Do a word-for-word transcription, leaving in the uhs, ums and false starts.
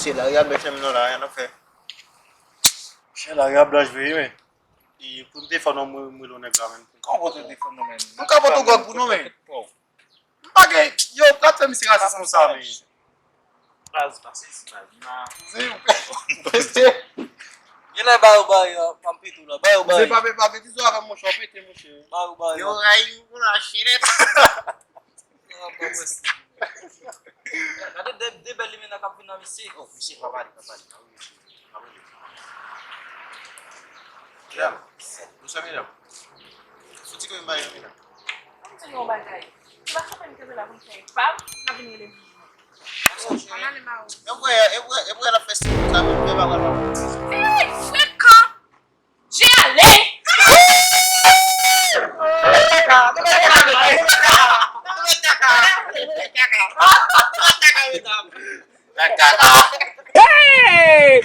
Se lari a bèl, men non, lari a n ap fè. Chè, lari a blanch vre, men. E pou m te fè non, mwen, mwen, lè nèg la, men. Kòman pou te fè non, men? M ka pote w gòg pou nou, men. M pa gen, yo, w ka fè misye rasis konsa, men. Baz, pase si, baz. Gen lè ba yo ba yo, m ap pete w la. Ba yo ba yo. Misye pa, pa, pa betize avè m, monchè, w pete, monchè. Ba yo ba yo. Yo rayi m pou la chenèt. Gade de, de bèl limena k ap vin nan misye. Oh, misye pa pale, pa pale. Medam, nou sa medam? Fouti kòm bay medam. Ann di nou yon bagay. Se pa kanpe n kanpe la pou n fè epav, n ap vin rele m. Ann ale ba ou. E vre, e vre, e vre l ap fè si sa, men fè bagay la. Hey, frekan! Jale! Hey!